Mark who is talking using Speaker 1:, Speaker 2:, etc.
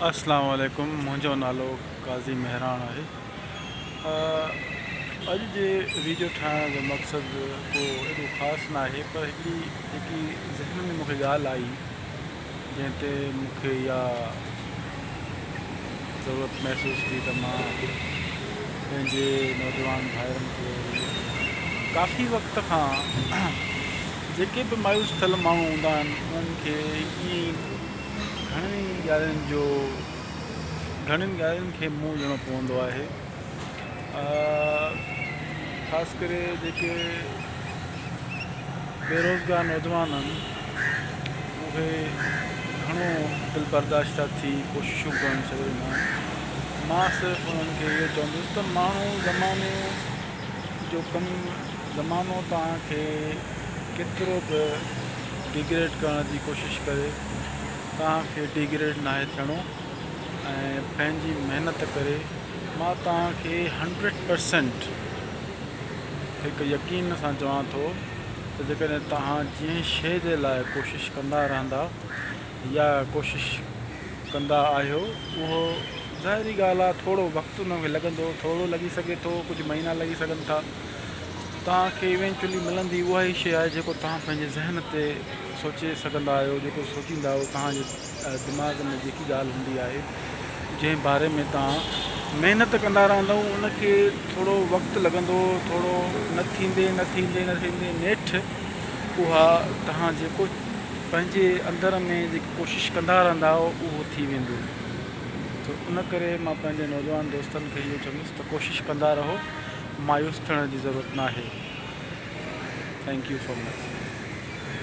Speaker 1: اسلام عليڪم منهنجو نالو قاضي مهراڻ آهي اڄ جي ويڊيو ٺاهڻ جو مقصد ڪو ايڏو خاص نه آهي پر هڪڙي جيڪي ذهن ۾ مونکي ڳالهه آئي جنهن تي مونکي اها ضرورت محسوس ٿي ته مان پنهنجي نوجوان ڀائرن کي ڪافي وقت کان جيڪي به مايوس ٿيل ماڻهو هوندا آهن انهن کي ائين گهڻين ئي ڳالهين جو گهڻين ڳالهين کي منهن ڏيڻو پوندو آهي خاص ڪري جيڪي بيروزگار نوجوان آهن اهي گهڻو دل برداشته ٿي ڪوششون ڪرڻ ڇڏي ڏيندا آهن مان صرف انهن کي اهو چوندس ته ماڻهو زماني جو ڪم زمانو توهان کي ڪيترو به ڊيگريڊ ڪرڻ جي ڪوشش ڪري توهان کي ڊيگريڊ ناهي ٿيڻو ۽ پنهنجي محنت ڪري مان توهان کي هنڊريڊ پرسينٽ هڪ يقين سان چوان ٿو ته جيڪڏهن توهان جنهن شيء جي لاء ڪوشش ڪندا رهندا يا ڪوشش ڪندا آهيو اهو ظاهري ڳالهه آهي ٿورو وقت ان کي لڳندو ٿورو لڳي سگهي ٿو ڪجهه مهينا لڳي سگهن ٿا توهان کي ايونچولي ملندي اها ئي شيء آهي جيڪو توهان پنهنجي ذهن تي سوچي سگهندا آهيو جيڪو سوچيندا آهيو توهان جي دماغ ۾ جيڪي ڳالهه هوندي آهي جنهن باري ۾ توهان محنت ڪندا رهندؤ ان کي ٿورو وقت لڳندو ٿورو نه ٿيندي نه ٿيندي نه ٿيندي نيٺ اها توهان جيڪو پنهنجي اندر ۾ جيڪي ڪوشش ڪندا رهندا آهيو اهو ٿي ويندو ته ان ڪري مان پنهنجي نوجوان دوستن کي اهو چوندس ته ڪوشش ڪندا رهو مايوس ٿيڻ جي ضرورت ناهي thank you so much.